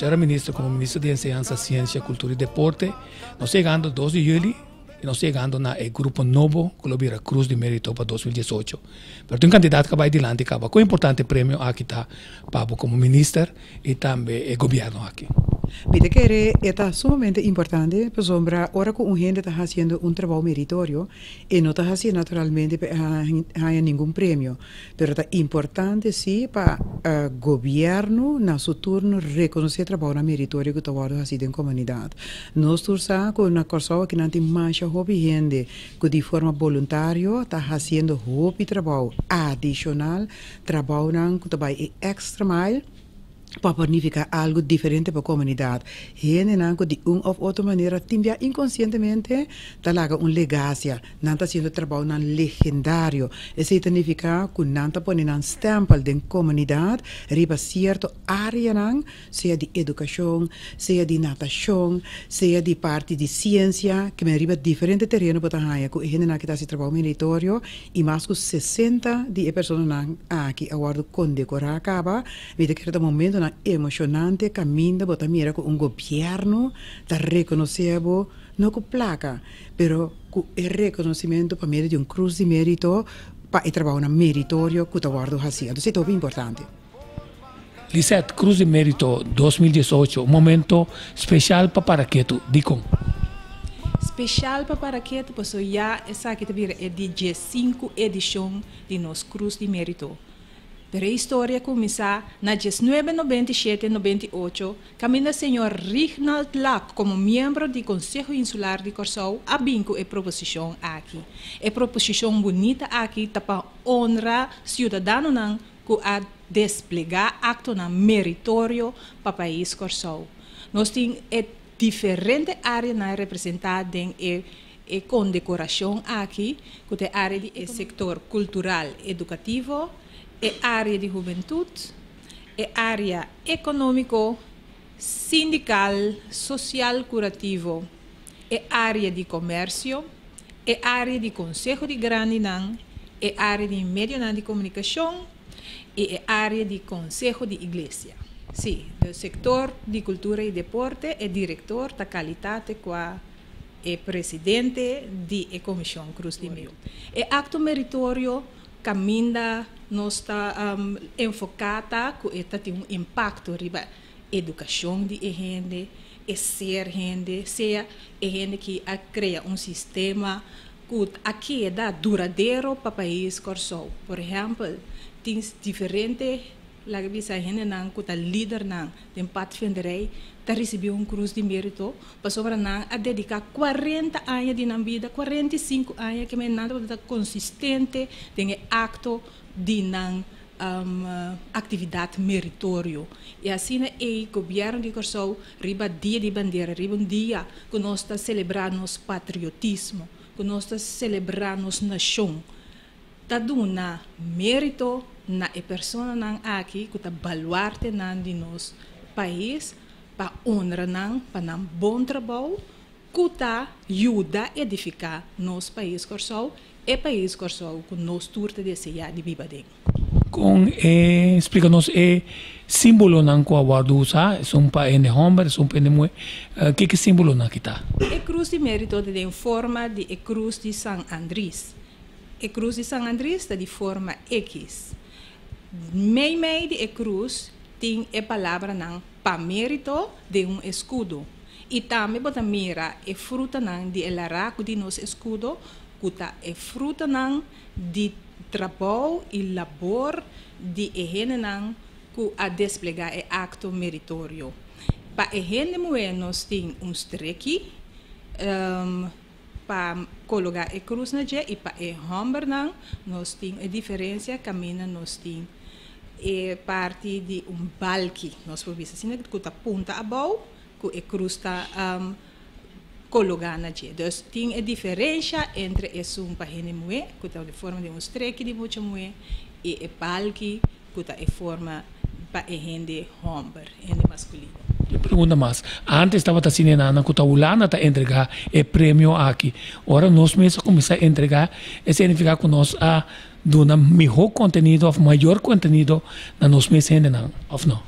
Señora Minister, komo Minister di Enseñansa, Siensia, Kultura i Deporte, nos ta yegando 2 di yüli i nos ta yegando na e grupo nobo ku lo bira Krus di Mérito pa 2018. Pero tin un kantidat ku a bai dilanti kaba. Kon importante e premio aki ta pa bo komo minister i tambe e gobièrnu aki? Mi ta kere e ta sumamente importante pasobra ora ku un hende ta hasiendo un trabou meritorio e no ta hasié naturalmente pa e haña ningun premio. Pero ta importante sí pa gobièrnu na su turno rekonosé trabounan meritorio ku ta wòrdu hasí den komunidat. Nos tur sa ku na Kòrsou akinan tin masha hopi hende ku di forma boluntario ta hasiendo hopi trabou adishonal, trabounan ku ta bai e extra mile pa por nifiká algu diferente pa komunidat. Hendenan ku di un òf otro manera tin bia inkonsientemente ta laga un legasia. Nan ta hasiendo trabounan legendario. Esei ta nifiká ku nan ta pone nan stèmpel den komunidat riba sierto áreanan, sea di edukashon, sea di natashon, sea di parti di siensia, ke men riba diferente tereno bo ta haña ku e hendenan aki ta hasi trabou meritorio i mas ku 60 di e personanan aki a wòrdu kondekorá kaba. Mi ta kere ta momentonan emoshonante kaminda bo ta mira ku un gobièrnu ta rekonosé bo, no ku plaka, pero ku e rekonosimentu pa medio di un krus di mérito pa e trabounan meritorio ku ta wòrdu hasí. Entonces e ta hopi importante. Lisette, Krus di Mérito 2018, un momento speshal pa para ketu. Dikon? Speshal pa para ketu pasobra ya esaki ta bira e di 15 edishon di nos Krus di Mérito. Pero e historia kuminsá na 1997, 98, kaminda señor Rignald Lak komo miembro di Konseho Insular di Kòrsou a bin ku e proposishon aki. E proposishon bunita aki ta pa honra siudadanonan ku a desplegá aktonan meritorio pa pais Kòrsou. Nos tin e diferente áreanan representá den e e kondekorashon aki, ku ta e área di e sektor kultural edukativo, e área di hubentut, e área ekonómiko, sindikal, sosial kurativo, e área di komersio, e área di konseho di grandinan, e área di medionan di komunikashon i e área di konseho di iglesia. Sí, den sektor di kultura i deporte e direktor ta kalitate kua e presidente di e Komishon Krus di Mérito. E akto meritorio kaminda nos ta enfoká ta ku e ta tin un impakto riba edukashon di e hende, e ser hende, sea e hende ki a krea un sistema ku a keda duradero pa pais Kòrsou. Por ehèmpel, tin diferente, laga bisa, hendenan ku ta lidernan den patvenderij ta risibí un Krus di Mérito pasobra nan a dediká 40 aña di nan bida, 45 aña, ke men nan tabata konsistente den e akto di nan aktividat meritorio. I asina ei gobièrnu di Kòrsou riba Dia di Bandera, riba un dia ku nos ta selebrá nos patriotismo, ku nos ta selebrá nos nashon, ta duna mérito na e personanan aki ku ta baluartenan di nos pais pa honra nan pa nan bon trabou ku ta yuda edifiká nos pais Kòrsou, e pais Kòrsou ku nos tur ta deseá di biba den. Kon e splika nos e símbolonan ku a wòrdu usá, esun pa hende hòmber, esun pa hende muhé, kiko e símbolonan aki ta? E krus di mérito ta den forma di e krus di San Andries. E krus di San Andries ta di forma ekis. Meimei di e krus tin e palabranan pa mérito den un eskudo. I tambe bo ta mira e frutanan di e laraku di nos eskudo, ku ta e frutanan di trabou i labor di e hendenan ku a desplegá e akto meritorio. Pa e hende muhé nos tin un streki pa kologá e krus na dje i pa e hòmbernan nos tin e diferensia kaminda nos tin e parti di un balki, nos por bisa asina, ku ta punta abou ku e krus ta kologá na dje. Dus tin e diferensha entre esun pa hende muhé, ku ta di forma di un streki di mucha muhé, i e balki ku ta e forma pa e hende hòmber, hende maskulino. Un pregunta mas. Antes tabata asina e nannan ku ta Hulanda ta entregá e premio aki. Ora nos mes a kuminsá entregá, e signifiká ku nos a duna mihó kontenido òf mayor kontenido na nos mes hendenan, òf no?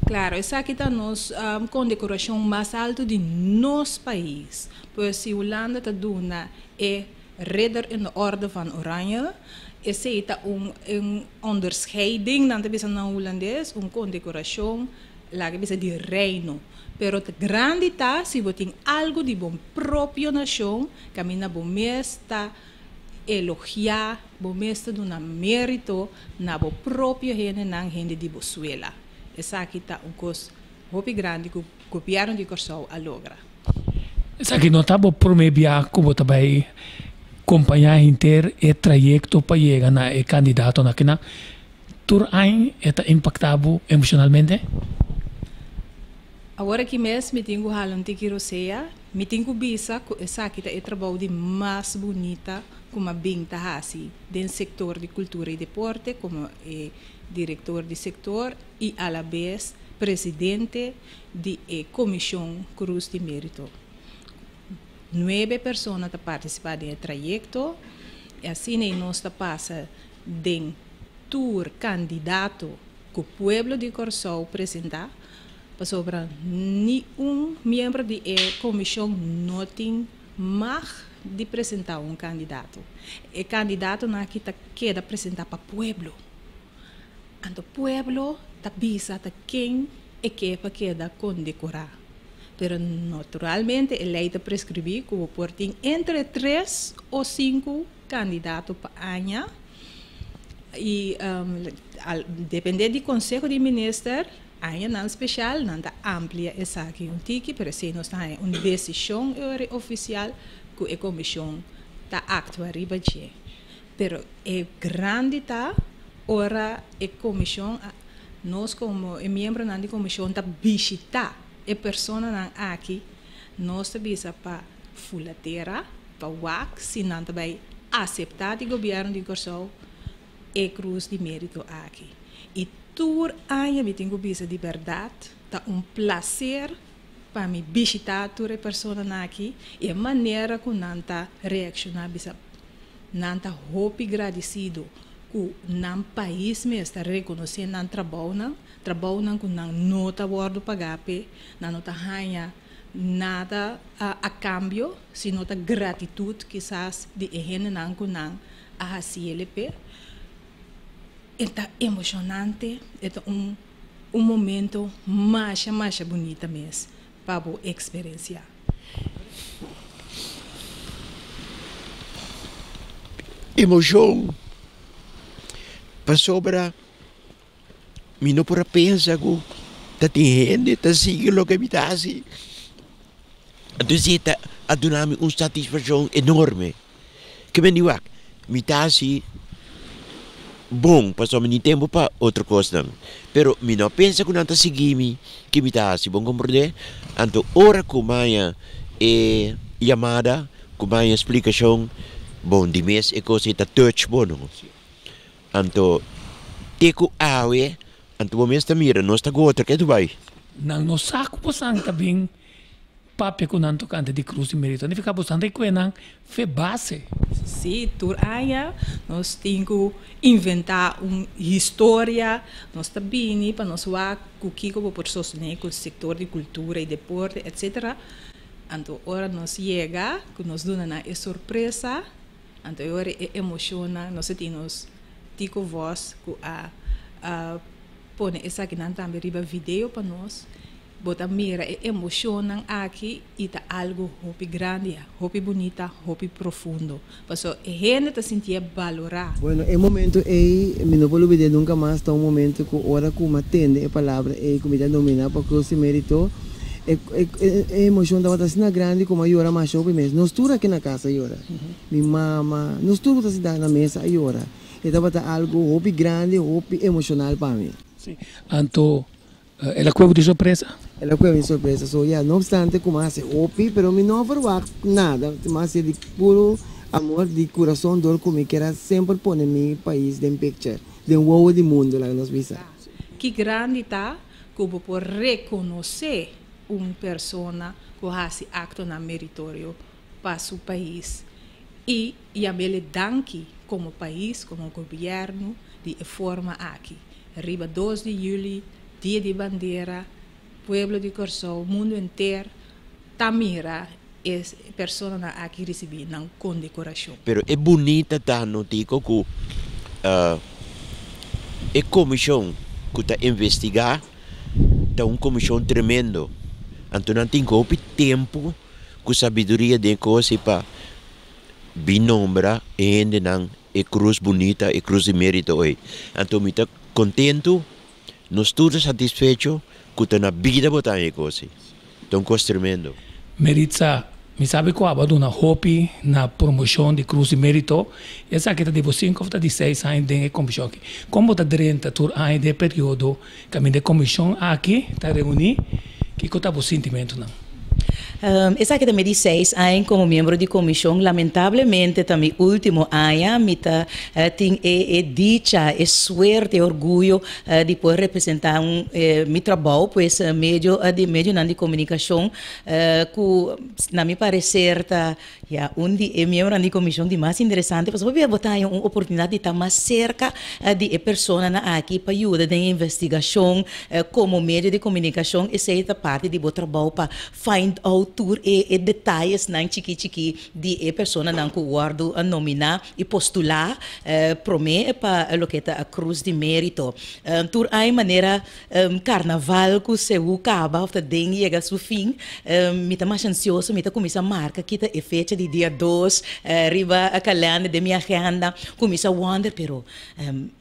Claro, esaki ta nos condecoracion mas alto di nos pais. Pues si Hulanda ta duna e Ridder in de Orde van Oranje, esey ta un un onderscheiding, nan ta bisa na Hulandes, un condecoracion, laga bisa di Reino. Pero ta grandi ta si bo tin algo di bo propio nacion, caminda bo mes ta elogiá, bo mes ta duna mérito na bo propio hendenan, hende di bo suela. Esaki ta un kos hopi grandi ku gobièrnu di Kòrsou a logra. Esaki no ta bo promé bia ku bo ta bai kompañá henter e trayekto pa yega na e kandidatonan akinan. Tur aña e ta impaktá bo emoshonalmente? Awor aki mes mi tin ku hala un tiki rosea. Mi tin ku bisa ku esaki ta e trabou di mas bunita ku m'a bin ta hasi den sektor di kultura i deporte komo e direktor di sektor i alabes presidente di e Komishon Krus di Merito. Nuebe persona ta partisipá den e trayekto i asina ei nos ta pasa den tur kandidato ku pueblo di Kòrsou presentá, pasobra ni un miembro di e komishon no tin mag di presentá un kandidato. E kandidatonan aki ta keda presentá pa pueblo. Anto pueblo ta bisa ta ken e ke pa keda kondekorá. Pero naturalmente e lei ta preskribí ku bo por tin entre tres o sinku kandidato pa aña i depende di konseho di minister añanan speshal nan ta amplia esaki un tiki pero esei nos ta haña un desishon ofisial ku e komishon ta aktua riba dje. Pero e grandi ta ora e komishon nos komo e miembronan di komishon ta bishita e personanan aki nos ta bisa pa fula tera pa wak si nan ta bai aseptá di gobièrnu di Kòrsou e krus di mérito aki. I tur aña mi tin ku bisa di bèrdat ta un plaser pa mi bishitá tur e personanan aki i e manera ku nan ta reakshoná bisa nan ta hopi gradisido ku nan pais mes ta rekonosé nan trabounan, trabounan ku nan no ta wòrdu pagá p'e, nan no ta haña nada a kambio, sino ta gratitut kisas di e hendenan ku nan a hasi el p'e. E ta emoshonante, e ta un un momento masha masha bunita mes pa bo eksperensiá. Emoshon pasobra mi no por a pensa ku ta tin hende ta sigui loke mi ta hasi. Entonces e ta a duna mi un satisfakshon enorme. Ke men di wak, mi ta hasi bon pasobra mi tin tempu pa otro kosnan, pero mi no a pensa ku nan ta sigui mi ke mi ta hasi, bon komprendé? Anto ora ku maya e yamada, ku maya e splikashon, bon di mes e kos ei ta touch bo no. Anto te ku awe, anto bo mes ta mira nos ta gota ke tu bai. Nan no sa ku bosan ta bin Papia ku nan tokante di krus di merito nifiká bo san rikue nan fe base. Sí, tur aña nos tin ku inventá un historia, nos ta bini pa nos wak ku kiko bo por sostené ku sektor di kultura i deporte etsetera. Anto ora nos yega ku nos duna nan e sorpresa, anto e ora e emoshonnan nos a tin nos Tico Vos ku a pone esakinan tambe riba video pa nos. Bo ta mira e emocionnan aki y ta algo hopi grandi, hopi bunita, hopi profundo. Paso e hende ta sintié balorá. Bueno, e momento ei mi no por lubid'é nunca mas, ta un momento cu ora cu mi a tende e palabra ei cu mi ta nomina pa Cruz di Merito, e e emocion tabata asina grandi cu mi a yora masha hopi mes. Nos tur aki na casa a yora, mi mama, nos tur cu ta sinta na mesa a yora. E tabata algo hopi grandi, hopi emocional pa mi. Sí, anto El a cuebo di sorpresa? El a cuebo di sorpresa. So ya, no obstante cu mi a haci hopi, pero mi no a verwagt nada. Mi a haci di puro amor, di curason, dor cu mi kier a semper pone mi pais den picture, den wowo di mundo, laga nos bisa. Ki grandi ta cu bo por reconoce un persona cu haci actonan meritorio pa su pais y yam'ele danki como pais, como gobierno di e forma aki. Riba dos di juli. Dia di Bandera, pueblo di Kòrsou, mundu henter ta mira e personanan aki risibí nan kondekorashon. Pero e bunita ta notico cu e comision cu ta investiga ta un comision tremendo. Anto nan tin hopi tempo cu sabiduria den cos y pa bin nombra e hendenan e cruz bunita, e cruz di merito ey. Anto mi ta contento, nos tur ta satisfecho cu ta na bida bo ta e cos ey. Ta un cos tremendo. Meritza, mi sabi cu abo a duna hopi na promocion di Cruz di Merito. Esaki ta di bo cinco of ta di seis aña den e comision aki. Con bo ta drenta tur aña den e periodo caminda e comision aki ta reuni? Kico ta bo sintimentonan? Esaki ta mi di seis aña como miembro di comision. Lamentablemente ta mi ultimo aña. Mi ta tin e dicha, e suerte, e orguyo di por representa un mi trabou pues medio di medionan di comunicacion cu na mi parecer ta ya un di e miembronan di comision di mas interesante pasobra pabia bo ta haña un oportunidad di ta mas cerca di e personanan aki pa yuda den investigacion como medio di comunicacion. Esey ta parti di bo trabou pa find out tur e e detayesnan chiki chiki di e personanan cu wordo nomina y postula prome pa loke ta Cruz di Merito. Tur aña manera Carnaval cu sehu caba of ta den yega su fin, mi ta masha ansioso, mi ta cuminsa marca kita e fecha di dia dos riba calender den mi agenda, cuminsa wonder pero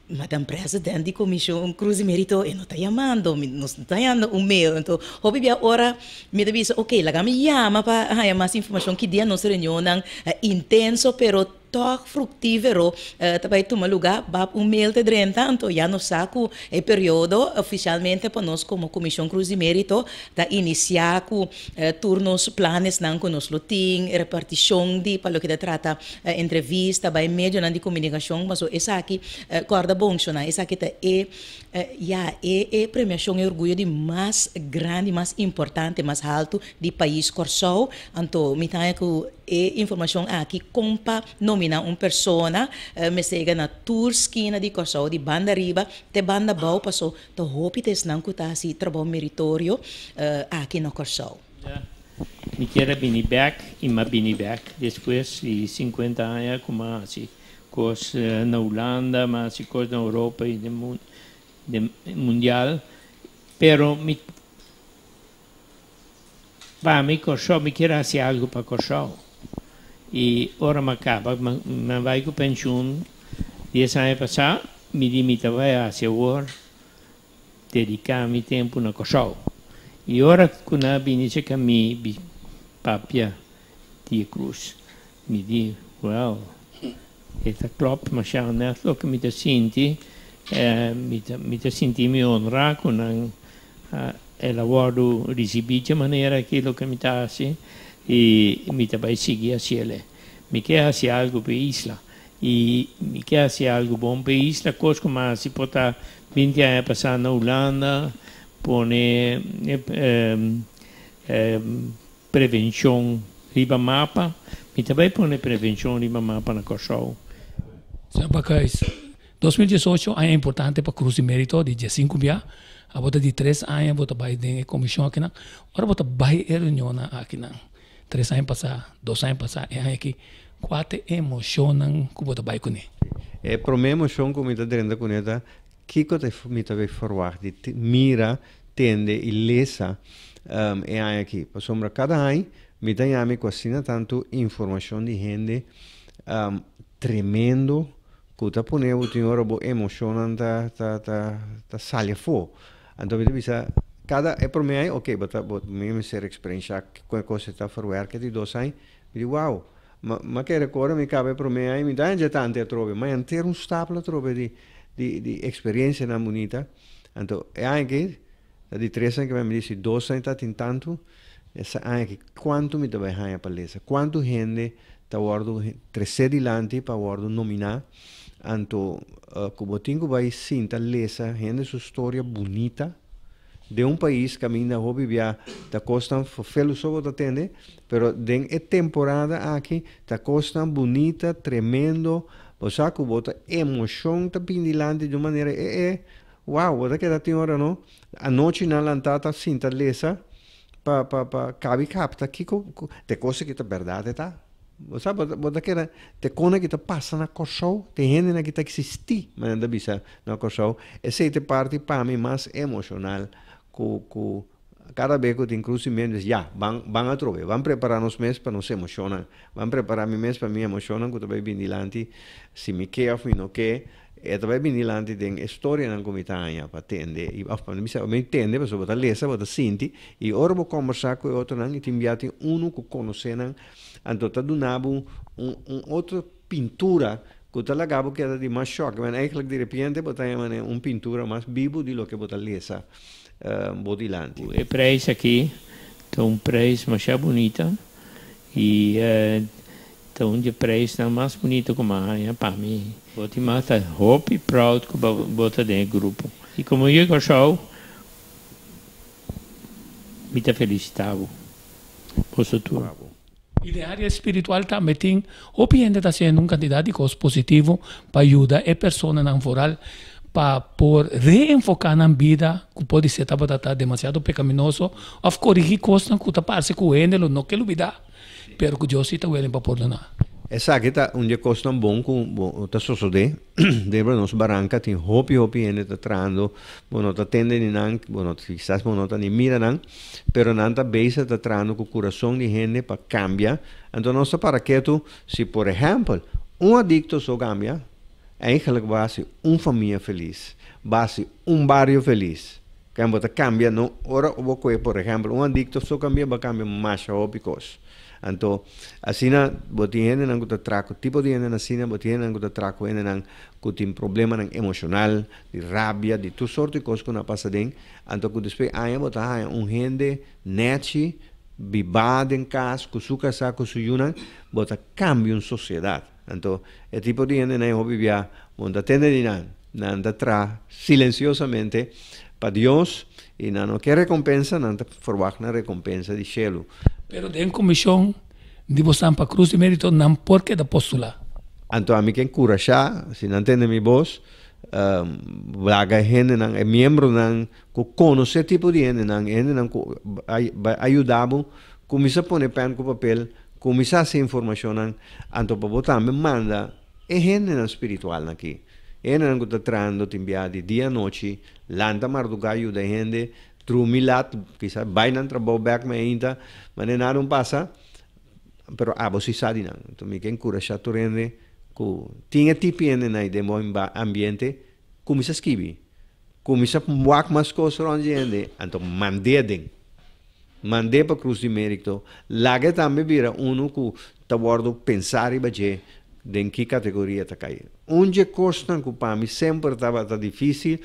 Madam President di Comision Cruz di Merito e no ta yamando mi, nos no ta hayando un mail, anto hopi bia ora mi ta bisa ok laga mi yama pa haya mas informacion ki dia nos reunionnan intenso pero Tòg fruktífero ta bai tuma lugá bap un mail ta drenta, anto ya nos sa ku e periodo ofishalmente pa nos komo Komishon Krus di Mérito ta inisiá ku tur nos planesnan ku nos lo tin, repartishon di pa loke ta trata entrevista bai medionan di komunikashon, pasobra esaki kòrda bon shona, esaki ta e ya e e premiashon e orguyo di mas grandi, mas importante, mas haltu di pais Kòrsou, anto mi ta haña ku. E informashon aki kon pa nominá un persona mester yega na tur skina di Kòrsou, di banda riba te banda abou, paso ta hopi ta esnan ku ta hasi trabou meritorio aki na Kòrsou. Mi kier a bini bek i m'a bini bek despues di 50 aña ku m'a hasi kos na Hulanda, m'a hasi kos na Europa i den mundial, pero mi. Pa mi Kòrsou, mi kier hasi algu pa Kòrsou. I ora mi a kaba, mi a bai ku penshun dies aña pasá, mi di mi ta bai hasi awor, dediká mi tempu na Kòrsou. I ora ku nan a bini serka mi papia di e krus, mi di, well, e ta klòp mashá nèt loke mi ta sinti, mi ta sinti mi honrá ku nan El a wòrdu risibí dje manera aki loke mi ta hasi i mi ta bai sigui hasiel. Mi ke hasi algu pa e isla i mi ke hasi algu bon pa e isla. Kos ku mi a hasi por ta binti aña pasá na Hulanda, pone prevenshon riba mapa. Mi ta bai pone prevenshon riba mapa na Kòrsou. Señor Bakhuis, 2018 aña importante pa Cruz di Merito di diesinku bia. Abo ta di tres aña bo ta bai den e comision akinan. Ora bo ta bai e reunionnan akinan, tres aña pasa, dos aña pasa, e aña aki, cua ta e emocionnan cu bo ta bai cune? E prome emocion cu mi ta drenta cune ta kico ta mi ta bay verwacht di mira, tende y lesa e aña aki. Pasobra cada aña mi ta yami cu asina tanto informacion di hende tremendo Ku ta pone bo tin ora bo emoshonnan ta ta ta ta sali afó. Anto mi ta bisa kada e promé aña oke bo ta bo mi mester eksperensha kon e kos ta verwerka di dos aña mi di wou ma ma kere ku ora mi kaba e promé aña mi ta haña dje tantu atrobe ma henter un stapel atrobe di di di eksperensianan bunita. Anto e aña aki ta di tres aña ke mi di si dos aña ta tin tantu Esa aña aki kuantu mi ta bai haña pa lesa? Kuantu hende ta wòrdu tresé dilanti pa wòrdu nominá? Anto ku bo tin ku bai sinta lesa hende su storia bunita den un pais kaminda hopi bia ta kosnan fofelu so bo ta tende, pero den e temporada aki ta kosnan bunita, tremendo, bo sa ku bo ta emoshon ta bin dilanti di un manera e e. Wow, bo ta keda tin ora no. Anochi nan lantá ta sinta lesa pa pa pa kabi kapta kiko te kos aki ta bèrdat e ta. Bo sa bo bo ta keda te kona ki ta pasa na Kòrsou, te hendenan ki ta eksistí manera nan ta bisa na Kòrsou, esei ta e parti pa mi mas emoshonal ku ku kada be ku tin krusimiento ya ban ban atrobe, ban prepará nos mes pa nos emoshonnan, ban prepará mi mes pa mi emoshonnan ku ta bai bini dilanti si mi ke òf mi no ke. E ta bai bini dilanti den e storianan ku mi ta haña pa tende i òf pa mi bisa mi tende pasobra bo ta lesa, bo ta sinti i ora bo kòmbersá ku e otronan i tin bia tin unu ku konosé nan anto ta duna bo un un otro pintura ku ta laga bo keda di mas shòk. Men eigentlik di repente bo ta haña manera un pintura mas bibu di loke bo ta lesa bo dilanti. E prijs aki ta un prijs masha bunita i Ta un dje prijsnan mas bunito ku m'a haña pa mi. Bo tin mas ta hopi proud ku bo ta den e grupo. I komo yu e Kòrsou, mi ta felisitá bo. Boso tur. I den área spiritual tambe tin hopi hende ta hasiendo un kantidat di kos positivo pa yuda e personanan foral pa por reenfoká nan bida ku podisé tabata ta demasiado pekaminoso òf korigí kosnan ku ta parse ku hende lo no ke lubidá. Pero ku Dios si ta welen pa pordoná. Esaki ta un di e kosnan bon ku ta sosodé den nos baranka. Tin hopi hopi hende ta trahando, bo no ta tende di nan, bo no kisas bo no ta ni mira nan, pero nan ta bezig ta trahando ku kurason di hende pa kambia. Anto nos ta para ketu si por ehèmpel un adikto so kambia, eigenlik bo hasi un famia felis, bo hasi un bario felis. Ken bo ta kambia no ora bo koe por ehempel un adikto so kambia bo a kambia masha hopi kos. Anto asina bo tin hendenan ku ta traha ku tipo di hendenan asina bo tin hendenan ku ta traha ku hendenan ku tin problemanan emoshonal, di rabia, di tur sorto di kos ku nan a pasa den. Anto ku despues aña bo ta haña un hende nechi bibá den kas ku su kasá ku su yunan bo ta kambia un sosiedat. Anto e tipo di hendenan e hopi bia bo no ta tende di nan. Nan ta traha silensiosamente pa Dios i nan no ke rekompensa, nan ta ferwagt nan rekompensa di shelu. Pero den komishon di bosan pa Krus di Merito nan por keda postulá. Anto ami ke enkurashá, si nan tende mi bos, laga e hendenan, e miembronan ku konosé tipo di hendenan, e hendenan ku bai ayuda bo, kuminsá pone pèn ku papel, kuminsá hasi informashonnan, anto pa bo tambe manda E hendenan spiritualnan aki, e hendenan ku ta trahando tin bia di dia anochi, lanta mardugá yuda e hende, drumi lat, kisas bai nan trabou bèk mainta, manera nada un pasa, pero abo si sa di nan. Enton mi ke enkurashá tur hende ku tin e tipi hendenan ei den bo ambiente, kuminsá skibi, kuminsá wak mas kos rònt di hende, anto mand'é aden. Mand'é pa Krus di Mérito, laga e tambe bira unu ku ta wòrdu pensá riba dje den ki kategoria ta kai. Un dje kosnan ku pa mi semper tabata difísil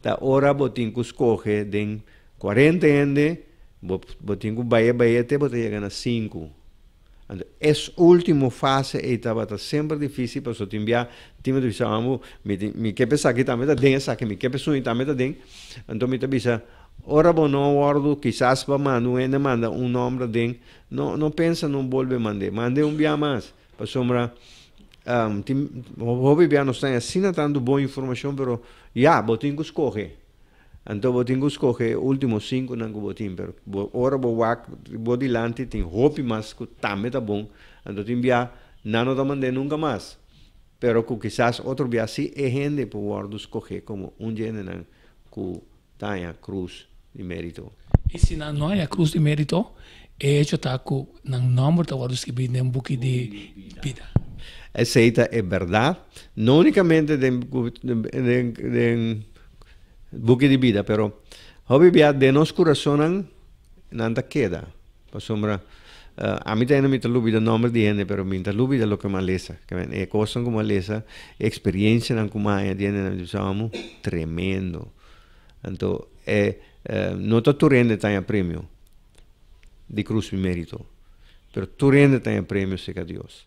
ta ora bo tin ku skohe den kuarenta hende, bo bo tin ku bai e bai e te bo ta yega na sinku. Anto es último fase ei tabata semper difísil pasobra tin bia tin bo ta bisa amo mi tin mi ke pa esaki tambe ta den esaki mi ke pa esun tambe ta den. Anto mi ta bisa ora bo no wòrdu kisas bo a manda un hende manda un nòmber aden No, no pensa no bolbe mand'é. Mand'é un bia mas. Pasobra tin hopi bia nos ta haña asina tantu bon informashon, pero ya, bo tin ku skohe. Anto bo tin ku skohe e último sinkunan ku bo tin. Pero bo ora bo wak bo dilanti tin hopi mas ku tambe ta bon. Anto tin bia nan no ta mand'é nunka mas. Pero ku kisas otro bia si e hende por wòrdu skohé komo un dje hendenan ku ta haña krus di mérito. I si nan no haña krus di mérito, e echo ta ku nan nòmber ta wòrdu skibí den buki di bida. Esei ta e bèrdat, no únikamente den den buki di bida, pero hopi bia den nos kurasonnan nan ta keda. Pasobra ami ta hende mi ta lubida nomber di hende pero mi ta lubida loke mi a lesa. E kosnan ku mi a lesa, e eksperiencianan ku mi a haña di hendenan mi ta bisa amo tremendo. Anto e no ta tur hende ta haña premio di Krus Mi Merito, pero tur hende ta haña premio serka Dios.